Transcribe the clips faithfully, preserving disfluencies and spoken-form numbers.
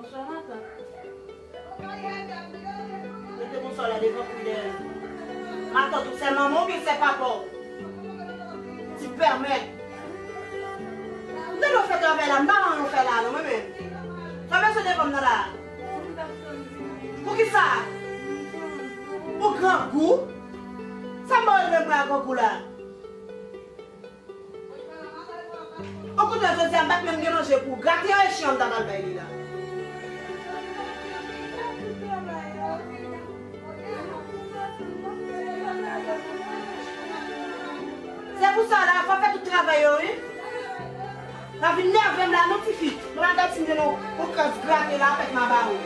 Bonswa, matant. Rete bonswa la devan kou dèyè. Matant, ou sè manman w oubyen sè papa w? Ti pèmèt. M tande w fè travay la, m pa wè anyen w fè la non, mwen menm. Sa w bezwen devan m nan la? Poukisa? Ou grangou? Sa m ba w leve mwen a grangou la? Okontrè, jodi a, m pa t menm gen manje pou grate yon echelon m ta pral bay li la. Se pou sa la, fò fè tout travay yo, wi. Pa vin nève m la, non, tifi. Mwen pa gad si m gen yon, yon kras grate la, apèk m a ba ou.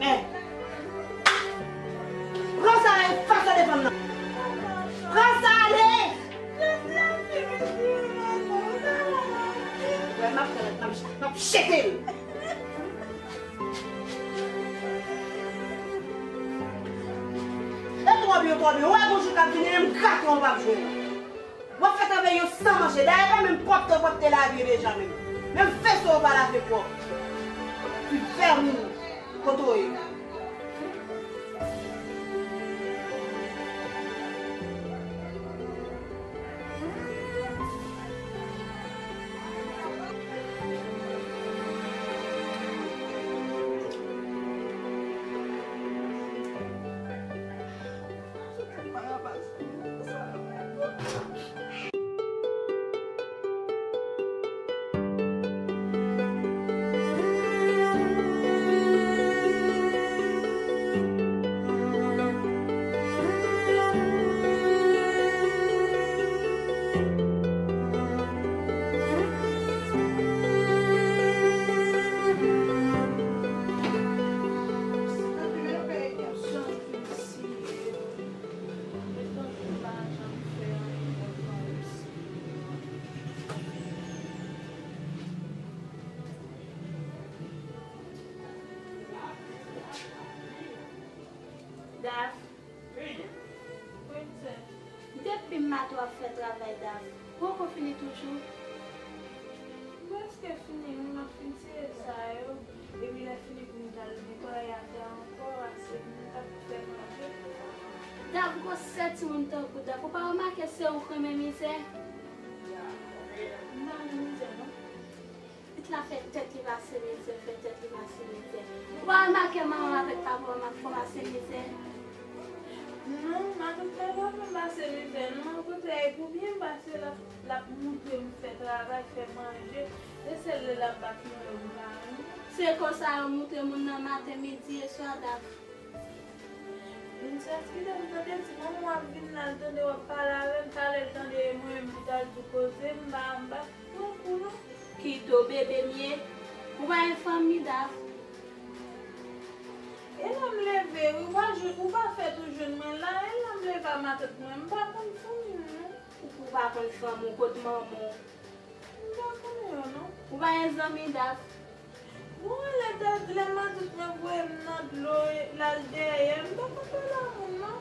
Men. Pran sa e fache devan m nan. Pran sa ale! Wè, m ap fè, m ap, m ap jete l. E twò byen, twò byen. Ou wè gon jou k ap vini, menm grate w p ap jwenn. W ap fè travay yo san manje. Dayè, pa menm pwòpte w pwòpte lavi w deja menm. Menm veso w pa lave pwòp. Ti vèmin. Kote w ye? Daf. Wi, m sè. Depi maten w ap fè travay, Daf. Ou poko fini toujou? M prèske fini, wi, m ap fin tire sa yo. Epi lè fini pou m t al netwaye atè ankò, ase m t ap fè manje. Daf, gwosè timoun tankou Daf, ou pa remake se ou k renmen mizè? M pa renmen mizè, non. Pitit la fè tèt li pase mizè, fè tèt li pase mizè. Ou pa remake manman avèk papa w ap fè w pase mizè? Non, matant mwen pa fè m pase mizè, non. Okontrè, e pou byen, paske l ap, l ap montre m fè travay, fè manje. Se sèl lè l ap bat mwen yo m pa renmen. Se konsa yo montre moun nan maten, midi e swa, Daf. Princess, kite m tande, ti manman w ap vin la, l tande w ap pale avè l, talè l tande mwen menm ki t al di koze, m pa, m pa pran kou non. Kite w, bebe m ye. Ou pa gen fanmi, Daf? E lè m leve, wi, ou pa jwenn, ou pa fè tou jwenn mwen la, e lè m leve a matant mwen, m pa konn fanmi m non. Ou, ou pa konn fanmi w, kot manman w? M pa konnen yo non. Ou pa gen zanmi, Daf? Bon, lè, lè matant mwen voye m nan dlo, l al dèyè m, m pa konn pale a moun non.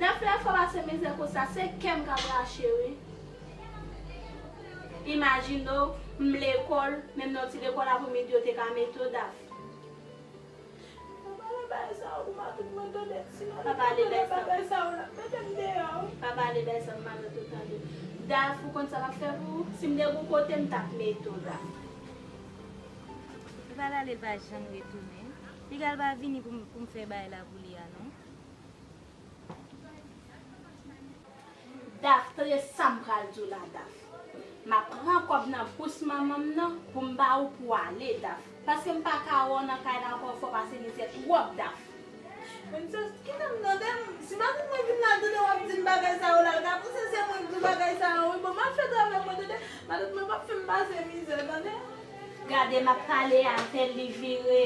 Daf, lè fè w pase mizè konsa, se kè m k ap rache, wi. Imajine w, m lekòl, menm nan ti lekòl apremidi yo te ka mete w, Daf. Pa pale bagay sa yo pou matant mwen tande. Si matant mwen tande bagay sa yo, l ap mete m deyò, wi. Pa pale bagay sa pou matant ou tande. Daf, ou konn sa m ap fè pou ou? Si m te gen yon kote, m t ap mete w, Daf. Li pral ale, l pa janm retounen. Piga l pa vini pou m, pou m fè bagay la pou li a, non. Daf, tande sa m pral di w la, Daf. M ap pran kòb nan bous manman m nan pou m ba ou pou w ale, Daf. Paske m pa ka wè w nan kay la ankò, fò w pase mizè twòp, Daf. Princess, kite m tande m. Si matant mwen vin la, tande w ap di m bagay sa yo la, l ka panse se mwen k di w bagay sa yo, wi. Bon, m ap fè travay mwen, tande. Matant mwen p ap fè m pase mizè, tande. Gade, m ap pale avè l, li vire.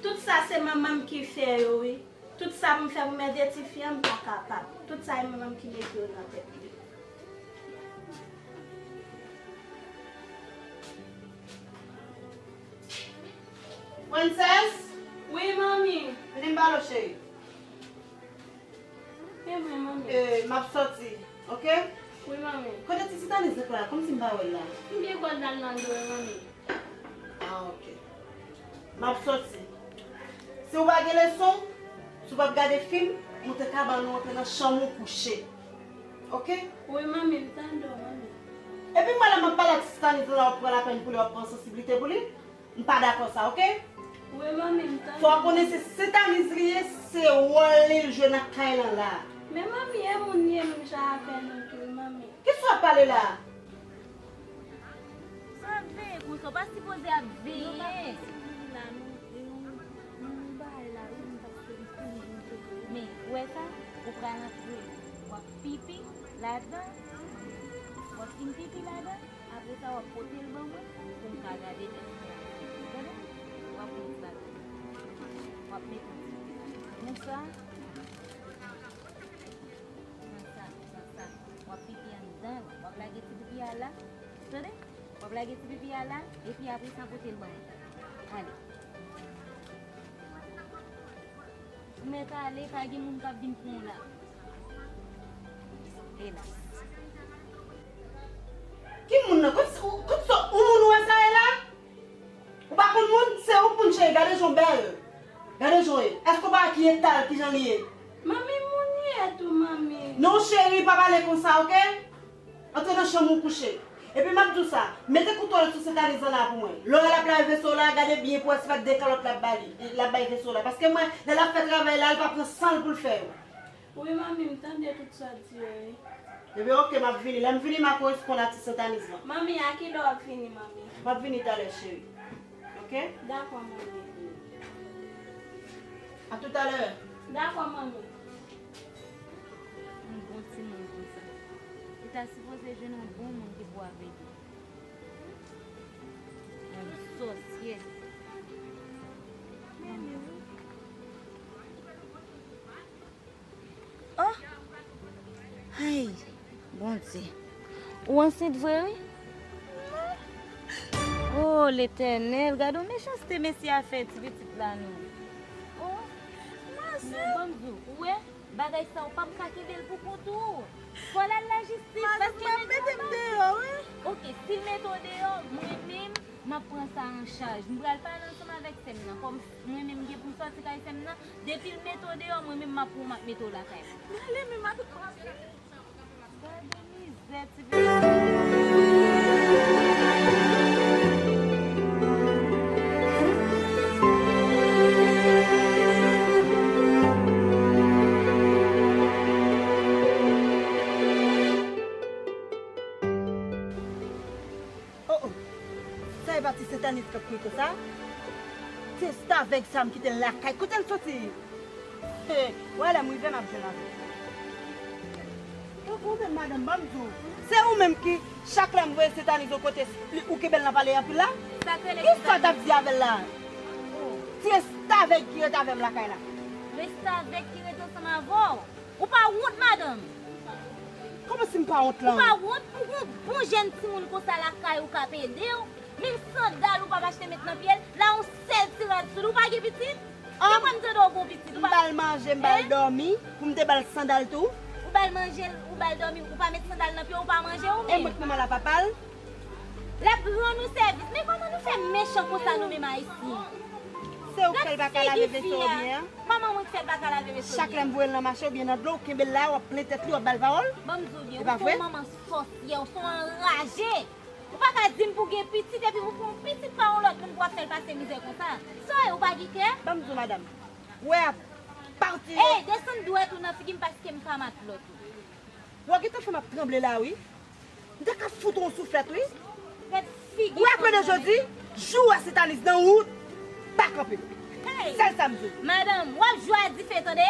Tout sa se manman m ki fè yo, wi. Tout sa pou m fè pou m ede tifi an, m pa kapab. Tout sa e manman m ki mete yo nan tèt li. Princess? Wi, manmi. Vini m pale w, cheri. E mwen, manmi. E, m ap soti, oke? Wi, manmi. Kote ti Sitanis la? Kòmsi m pa wè l la. M byen kwè l al nan dòmi, manmi. Ah, ok. M ap soti. Si w pa gen leson, si w p ap gade fim, moute kabann ou, antre nan chanm ou kouche. Ok? Wi, manmi, m tande w, manmi. Epi m wè lè m ap pale ak Sitanis la, w ap pran lapèn pou li, w ap pran sansiblite pou li. M pa dakò sa, ok? Wi, manmi, m tande. Fò w konnen se Sitanis li ye, se wòl li l jwe nan kay lan la. Men manmi, e moun li ye menm jan avè nou tou, wi, manmi. Kisa w ap pale la? Sa ap veye konsa, w pa sipoze ap veye. Nou pa fè sou moun la, nou, nou, nou bay la, wi, paske li kouri, li kouri. Men, ou wè sa? Ou pral antre, w ap pipi ladan, w ap fin pipi ladan, apre sa, w ap pote l ban mwen, pou m ka gade lè fini avè l. Tande? W ap pran ti bagay. W ap mete yon ti pipi. Konsa, nan sa, nan sa. W ap pipi anndan l. W ap lage ti pipi a la. Tande? W ap lage ti pipi a la, epi apre sa pote l ban mwen. Ale. Ou mèt ale, pa gen moun k ap vin pran w la. Elas. Ki moun nan? Kot, kot sa, yon moun ou wè sa ye la? Ou pa konn moun? Se yon moun, cheri, gade jan w bèl. Gade jan w ye. Èske w pa wè ki eta l, ki jan li ye? Manmi, moun li ye tou, manmi. Non, cheri, pa pale konsa, ok? Antre nan chanm ou kouche. Epi m ap di w sa, mete kouto w sou Sitanis la pou mwen. Lè w wè l ap lave veso w la, gade byen pou w wè si pa t de kalòt l ap ba li, l ap bay veso w la. Paske mwen, lè l ap fè travay la, l pa pran san l pou l fè yo. Wi, manmi, m tande tout sa w di yo, wi. Ebyen, ok, m ap vini. Lè m vini, m a koresponn a ti Sitanis lan. Manmi, a kilè w ap vini, manmi? M ap vini talè, cheri. Ok? Dakò, manmi. A toutalè. Dakò, manmi. Yon bon timoun konsa. Li ta sipoze jwenn yon bon moun ki pou avèg li. Yon sòsyè. Oh! Hey, Bondye. Ou ansent vre, wi? Oh, Letènèl, gade yon mechanste mesye a fè ti pitit la, non. Oh, men ban m di w, ou wè, bagay sa, ou p ap ka kenbe l pou kont ou. Fò l al lajistis, paske nèg la pa... Ok, si l mete w deyò, mwen menm, m ap pran sa an chaj. M pral pale ansanm avèk sè m nan. Kòm mwen menm, m gen pou m sòti kay sè m nan, depi l mete w deyò, mwen menm, m ap pran w, m ap mete w lakay mwen. Gade mizè, ti pitit. Oh, oh. Sa e pa ti Sentanis k ap kouri konsa? Ti restavèg sa m kite l lakay. Kote l soti? He, w a lè m rive m ap jwenn avè l. Tankou ou menm, madanm, ban m di w. Se ou menm ki, chak lè m voye Sentanis yon kote, li, ou kenbe l nan pale anpil la? Sa k rele... Kisa w t ap di avè l la? Ti restavèg ki ret avè m lakay la. Restavèg ki ret ansanm avè w? Ou pa wont, madanm? Kòman si m pa wont la? Ou pa wont pou yon bon jèn timoun konsa lakay ou k ap ede w? Menm sandal ou p ap achte met nan pye l, la yon sèl ti rad sou li, ou pa gen pitit? An? Depi m tande w gen pitit, ou pa... M ba l manje, m ba l dòmi, pou m te ba l sandal tou. Ou ba l manje, ou ba l dòmi, ou pa met sandal nan pye, ou pa manje ou menm? E mwen k manman l a papa l? L ap rann ou sèvis. Men kòman nou fè mechan konsa nou menm Ayisyen? Se ou k fè l pa ka lave veso w byen an? Manman mwen k fè l pa ka lave veso l byen. Chak lè m voye l nan mache oubyen nan dlo, ou kenbe l la, w ap plen tèt li, w ap ba l pawòl. Ban m di w byen, ou se yon manman sòsyè, ou se yon anraje. Ou pa ka di m pou gen pitit epi ou pran yon pitit pa yon lòt moun pou w ap fè l pase mizè konsa. Sa w ye, ou pa gen kè? Ban m di w, madanm. Ou wè a pati... Ey, desann dwèt ou nan figi m paske m pa matlòt ou. Ou gentan fè m ap tranble la wi. M te ka fout ou yon souflèt wi. Gad figi... Ou wè apre de jodi, jou w wè Sentanis nan wout, pa kanpe. Hey! Sèl sa m di w. Madanm, w ap jwe a dife tande.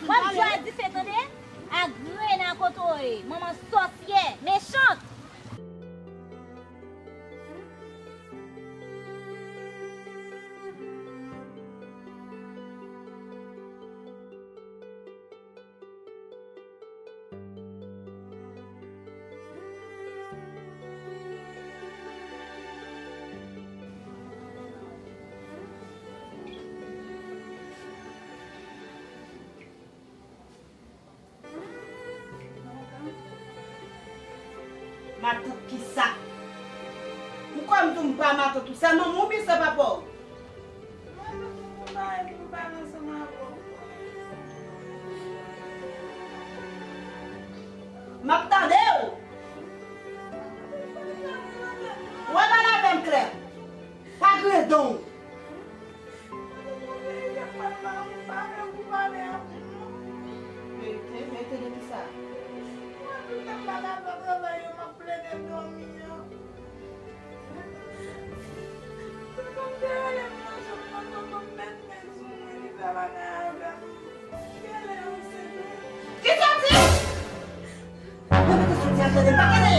W ap jwe a dife tande. A grenn a kote w ye. Manman sòsyè, mechant. Matant kisa? M kwè m di w m pa matant ou, sèlman m oubyen se papa w? M ap tande w. Ou wè pale avè m klè. Pa griyen dan w. Mete, mete de kisa? Ki soti? Mwen mete soti a tande, m pa tande.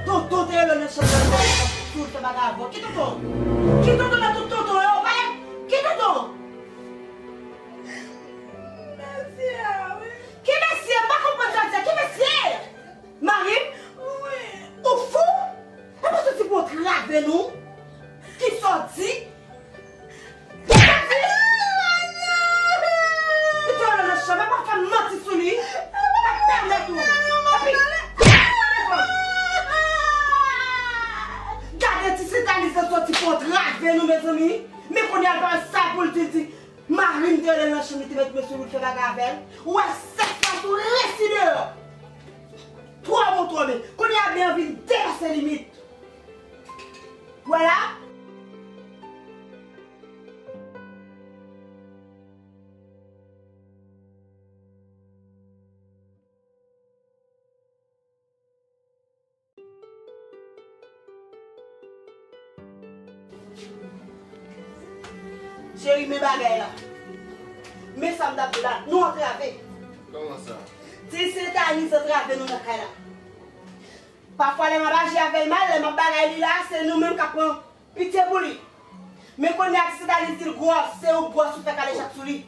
Tonton te rele nan chanm nan, pou l fè bagay avè w. Ki tonton? Ki tonton nan tout tonton yo? Pale! Ki tonton? Mesye a, wi. Ki mesye? M pa konprann sa w di a. Ki mesye? Mari m? Wi. Ou fou? Epi w soti pou w trave nou? Kisa w di? Kisa w di? Li te rele nan chanm, epi w ap fè manti sou li. M p ap pèmèt ou. Epi, gade ti Sentaniz lan soti pou w trave nou, mezanmi. Men kounye a l pa wè sa pou l di, l di, mari m te rele l nan chanm, li te met men sou li, l fè bagay avè l. Ou wè sèks la sou resi deyò. Twò bon twò men. Kounye a byen anvi depase limit. Vwala. Cheri, men bagay la. Men sa m t ap di w la, nou antrave. Kòman sa? Ti Sentaniz antrave nou nan kay la. Pafwa lè m ap aji avè l mal, lè m ap bagay li la, se nou menm k ap pran pitye pou li. Men kounye a ti Sentaniz di l gwòs, se yon gwòs ou fè kalechak sou li.